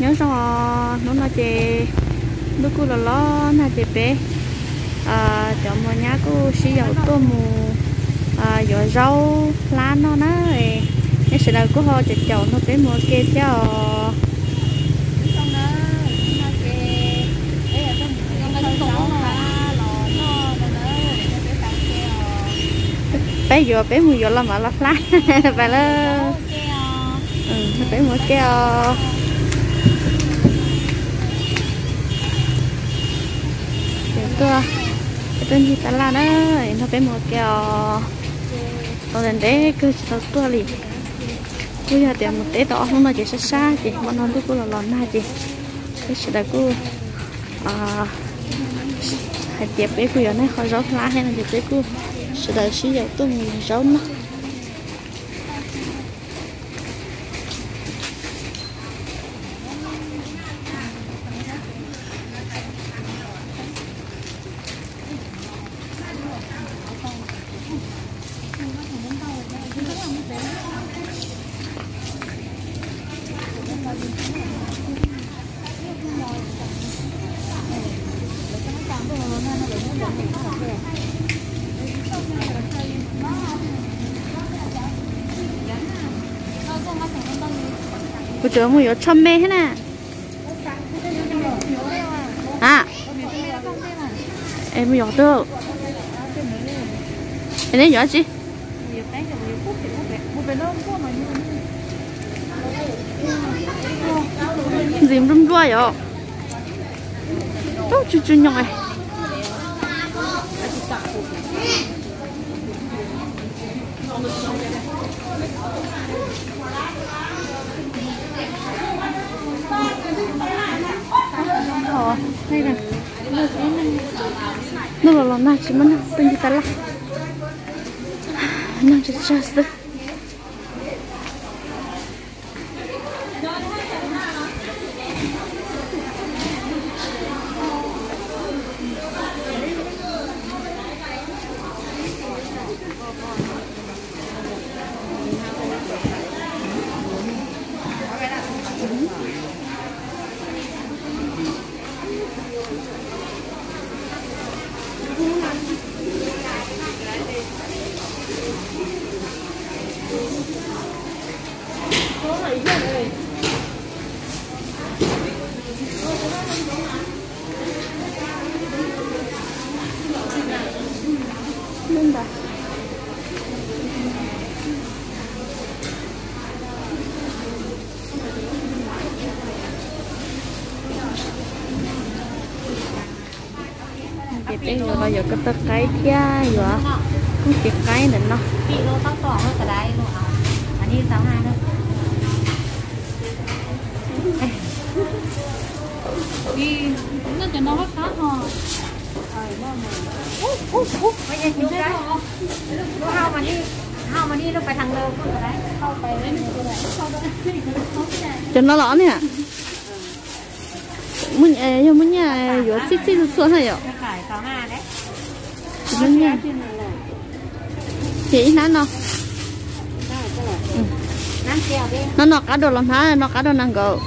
Nyob zoo os, hnub no ces ntuj kuj los los nag ces peb cov muam nyab kuj sib yaum tuaj mus yuav zaub hlab noj na. Nej sawv daws kuj ho caum caum nrog peb mus ua ke thiab os. Peb yuav, peb mus yuav los mam los hlab pais lawm. Peb mus ua ke os. Ces tuaj, tuaj ncig tab laj na, nrog peb mus ua ke os. Tau ntev ntev kawg tsis tau tuaj li. Kuj yog tias mus teb tau ob hnub no ces sab sab ces hmo no ntuj kuj los los nag ces peb sawv daws kuj hais tias peb kuj yuav noj qhov zaub hlab thiab no ces peb kuj sawv daws sib yaum tuaj mus zaub noj. Kuv tseem mus yuav tsho me thiab na. A, es mus yuav twg? Es neb yuav tsi? Ntxim nplua nplua yom. Ub, tsw tsw nyoos. Ntuj los los nag tsis muaj neeg tuaj ncig tab laj, nag tsag tsag xwb. Ces peb yuav los yuav ko taw qaib thiab yuav koob tis qaib ntawm no. Cov no los ne? Yog muaj nyiaj yuav txhij txhij txhua txhua na yom. Tsis muaj nyiaj. Ces ib hnab no. Hnab no qab dua los hnab no qab dua na nkawd?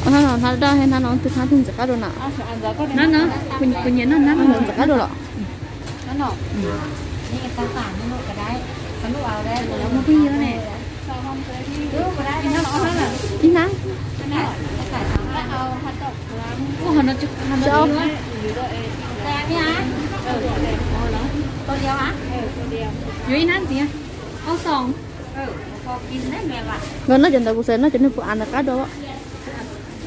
Hnab no hnab daj, hnab no twg hnab twg ntxim qab dua na? Hnab no, kuv nyiam noj hnab no ntxim qab dua los. Ib hnab. Yuav ib hnab ntxiv. Nkawd noj cov ntawd kuv xav noj cov niag puv av ntawd qab dua.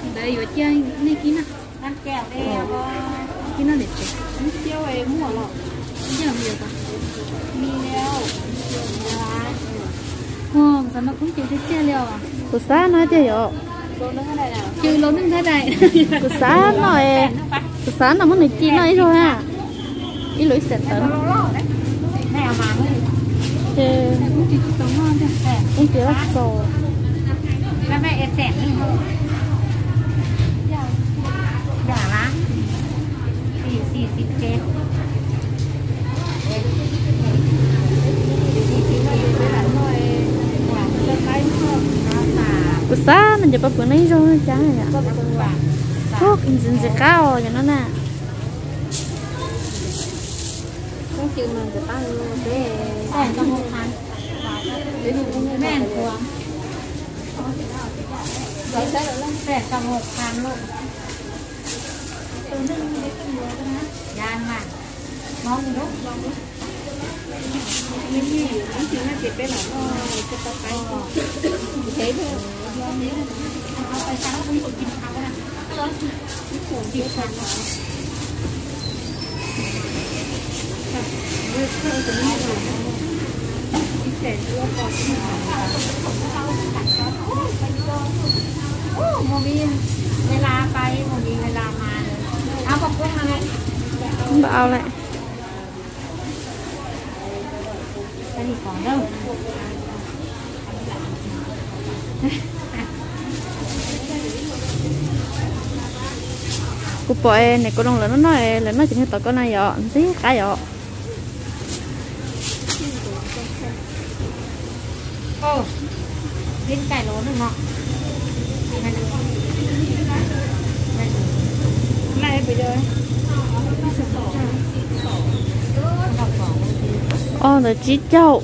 Ntawd yuav cia nej kib na. Kib noj niam tsev. Ua, kuv xav noj koob tis tiag tiag li os. Kuv xav noj tiag yom. Cw laus neej thab dais. Kuv xav noj, kuv xav noj muab nws ci noj ib zaug na. Ib lub ib xees tawv. Ces koob tis tau noj tiag. Koob tis loj txaus. Xab no ces pab pw no ib zaug no cas. Ntxim ntxim qab os cov no na. Npau lawm. Kuv pom niam kuv loo lawv noj noj, lawv noj cov niag tom ko na yom, ntxim qab yom. Ob ntawd tsib caug.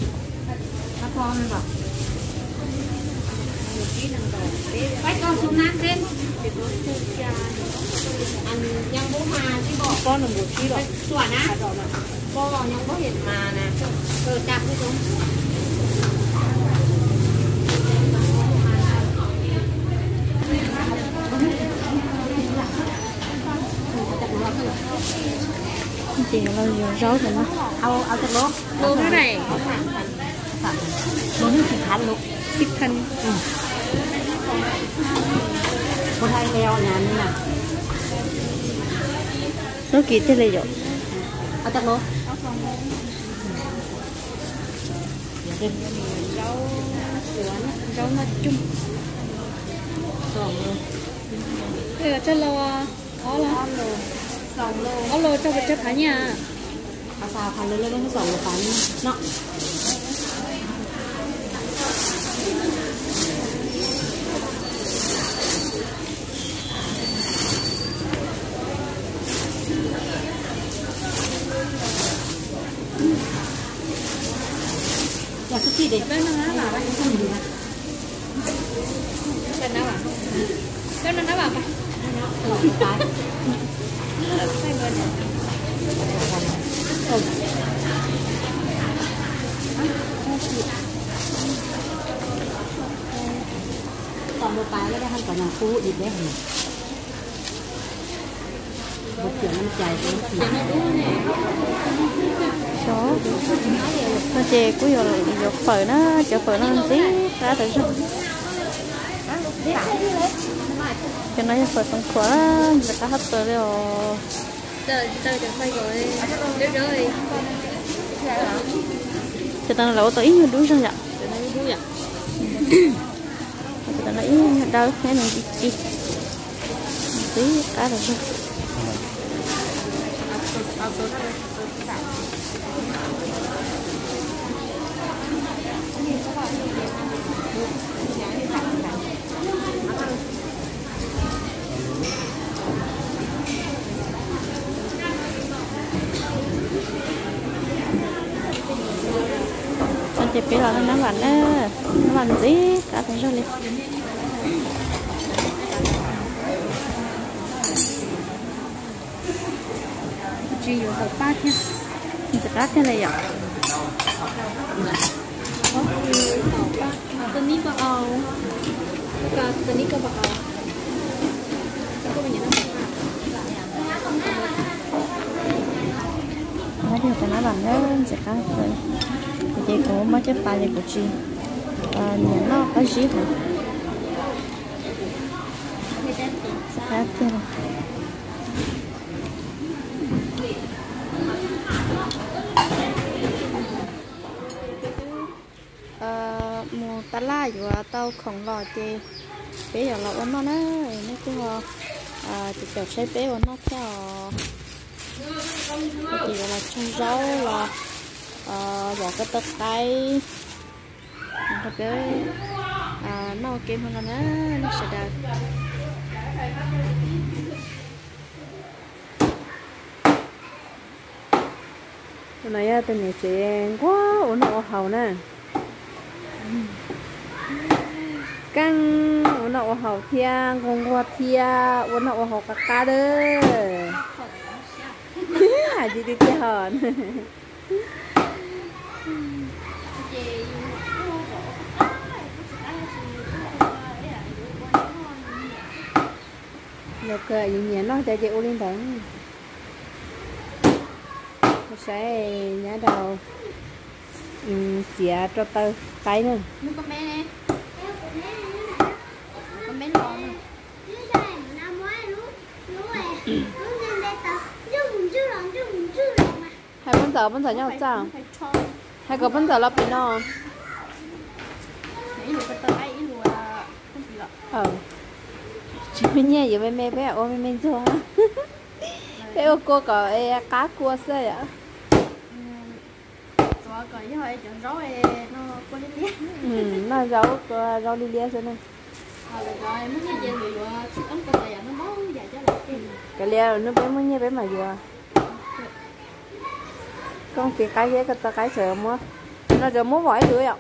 Ces los yuav zaub rau no. Xib thab. Zaub kis tiag li yom. Zaub noj coob. Tsaj los ob los, ob los rau pes tsawg phav nyiaj? Xyov, no ces kuj yuav fawm na, cov fawm no ntxim qab tas zog. Cov no yog fawm Xeev Khuam, ntxim qab hab tawm li os. Cov no lawv ua tau ib nyuag dub zog yom. Cov no ib nyuag dawb thiab nws ci ci, ntxim qab tas zog. Ces peb los nab vam na, nab vam ntxim qab tas zog li. Tsis yuav tau pab thiab, ntxim qab thiab li yom. Nab vam na, ntxim qab. Ces kuv mob caj pas ces kuv tsis nyiam noj qab zib heev. Ntxim qab tiag. Mus tab laj yuav tau khoom los ces peb yuav los ua noj na. Nej kuj ho caum caum saib peb ua noj thiab os. Ces yuav los tsoo zaub los, vom ko taw qaib, peb Noj ua ke mog no na, nej sawv daws. Tus no yog tus niam tsev nquag ua noj ua haus na. Keej ua noj ua haus thiab nquag nquag thiab ua noj ua haus qab qab lawm. Hais tiag tiag tiag hos. Yog yus nyiam noj cas ces ua li ntawd. Saib nyab rau txiav rau taw qaib na. Hais poj ntxawm, poj ntxawm nyob hauv txaj. Hais kom poj ntxawm los pem no. Tsis muaj nyiaj yuav me me, peb ua me me ntxuag. Peb ua kua kom qab kua xwb yom. Noj zaub, zaub liab liab xwb na. Kav liam, hnub peb muaj nyiaj peb mam yuav. Koj tiv qaib thiab koj tau qaib tseem muab, cov no tseem muab vom ib lwm yom.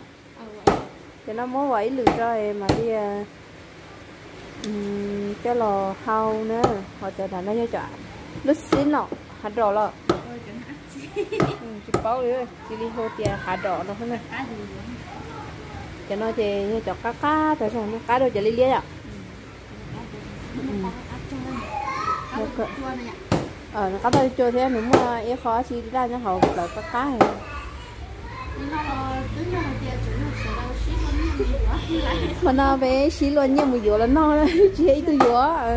Cov no muab vom ib lwm rau mam li coj los hau na. Ho cov no yog cov lub xib no hav dom los. Tsis paub li, cia li hu tias hav dom no xwb na. Cov no ces yog cov qab qab tas zog, qab dua cov liab liab yom. Nws qab tau cua thiab nws muaj ib qho dab tsi daj nyob hauv plawv qab qab. Hmo no peb sib luag nyiaj mus yuav los noj, tsis yog ib tug yuav.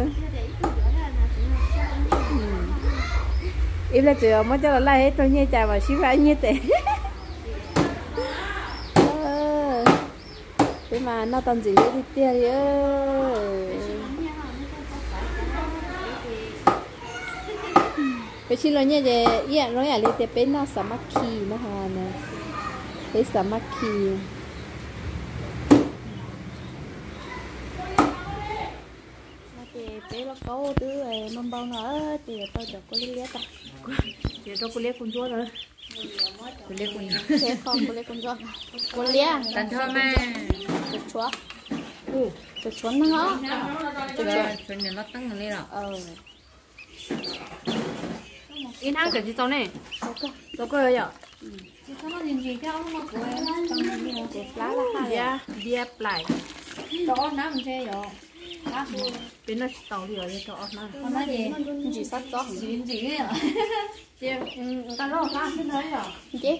Ib pliag tseem muab coj los laij ib tug nyiaj cas mas sib faib nyiaj tes. Peb mas noj tau ntxim hlub tiag tiag li. Peb sib luag nyiaj ces ib yam zoo ib yam li tias peb noj xav mab khi no ho na. Peb xav mab khi. No ces peb lauj kaub twb npau npau no ces yuav tau cov kua liab liab tag. Ces rau kua liab kua ntsuab na. Kua liab kua ntsuab. Kua liab. Tag nrho mas. Tshuav, tshuav neeg os. Tshuav niam loj teeb li los. Ib hnab kawm tsis txaus ne. Txaus kawg yom. Diab, diab plais. Peb noj tsis tau li os, yog rau ob hnab. Ntsim xab txob. Ces nqa zaub hlab xwb ntag yom. Nce.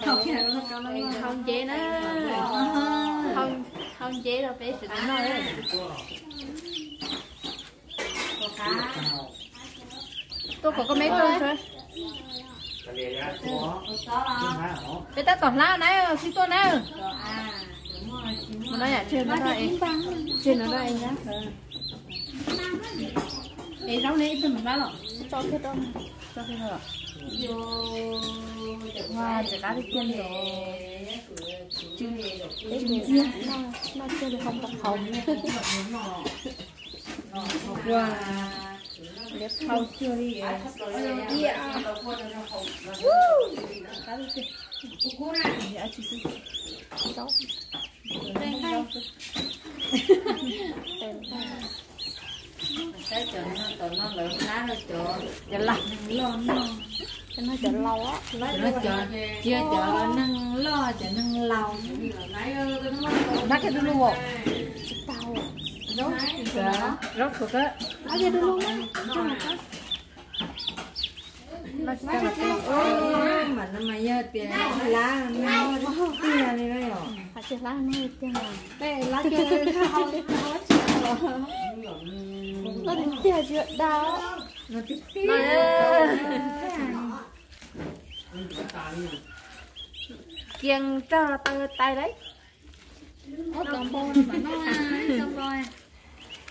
Hau nce na. Hau nce rau peb sawv daws noj. Tuaj kom koj me tuaj. Peb tab tom hlab na, sib tuaj na. Mus no yam tseg no, tseg no da. Es zaub ne ib tug mus hlab los. Tso kiag rau. Tso kiag rau. Ua, tsis qab tiag tiag li. Peb ntxiag, noj kiag li hau npau qhauv. Ua, liab hau cuag li. Qab tiag tiag. Zaub. Saib cov no, cov no lawv hlab rau cov, cov laus, neeg loj noj. Cov no cov laus, cov no cov, tsis yog cov neeg loj, cov neeg laus. Hlab kiag du lug. Tsis tau. Zaub tshuav kawg. Hlab kiag du lug. Mas no mas yog tias hlab no tiag li na yom. Hais tias hlab no tiag mas. Hlab kiag, no tiag tiag tsis dag. Kiag rau taw tais lawm.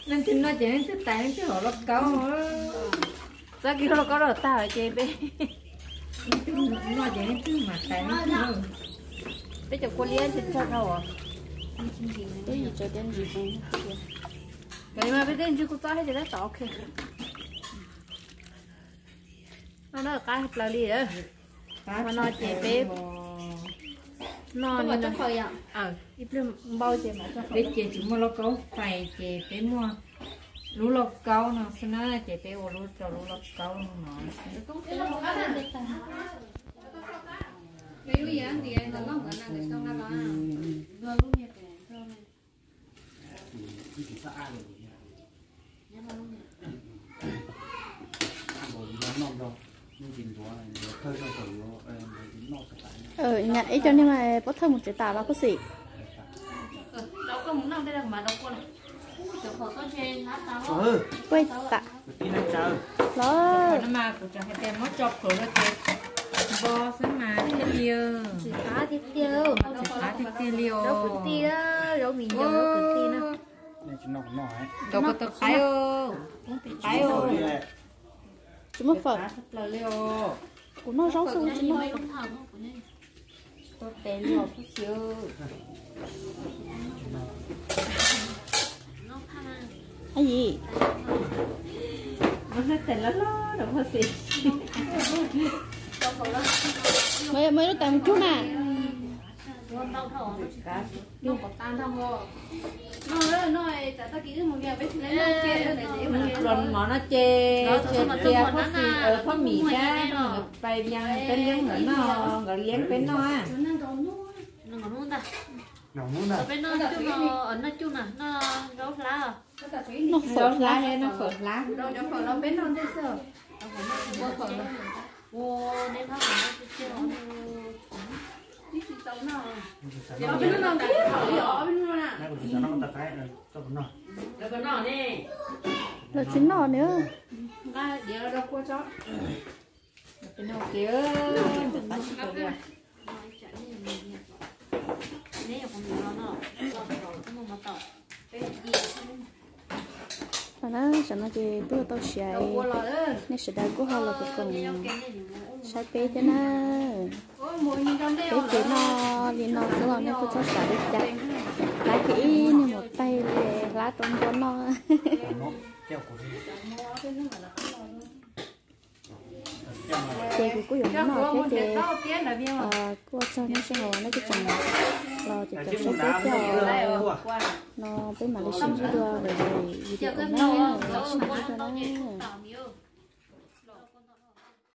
Leej twg noj ces leej twg tais leej twg hauv lauj kaub. Txob kiag lauj kaub rau tag ces peb Noj ces leej twg mas tais leej twg. Peb cov kua liab ntshe tsawg dhau. Twb yim tsaws tias ntsis. Mas peb tej ntsis kuj txob thiab ces tab tom ok. No na qab plaws li. Qhov no ces peb noj li no. Peb ces tsis muaj lauj kaub fais ces peb muaj lub lauj kaub no xwb na, ces peb ua lub rau lub lauj kaub no. Ib co niag mas pov thawj mus tsev tas los puag xim. Puag tas los. Kuv tseem hais tias muab tso plhuav rau ces npo xwb mas thiaj li. Tsis qab tiag tiag li os. Zaub kwv tij, zaub mis nyoos zaub kwv tij na. Nrau koj tau qaib, qaib. Tsis muaj fawm. Kuv noj zaub xwb tsis muaj fawm. Tsis tau tes li os. Yim, muaj ib lub tais mus cug na. Los mov no ces tias phob xis, phob mis thiab nkawd pais vias peb liab nkawd noj, nkawd liab peb noj. Noj fawm hlab, noj fawm hlab. Lawv tsis noj nws. Tam no ces twb tau siav, nej sawv daws kuj ho los koom saib peb thiab na. Peb ces noj li no xwb los nej kuj txhob xav li cas. Hlab ces ib niag mus taig li hlab rau npua noj. Ces kuv kuj yuav mus noj thiab ces kuj ua tsaug nej sij hawm nej kuj tseem los caum saib peb thiab. No peb mam li sib ntsib dua lwm video na, sib ntsib dua na.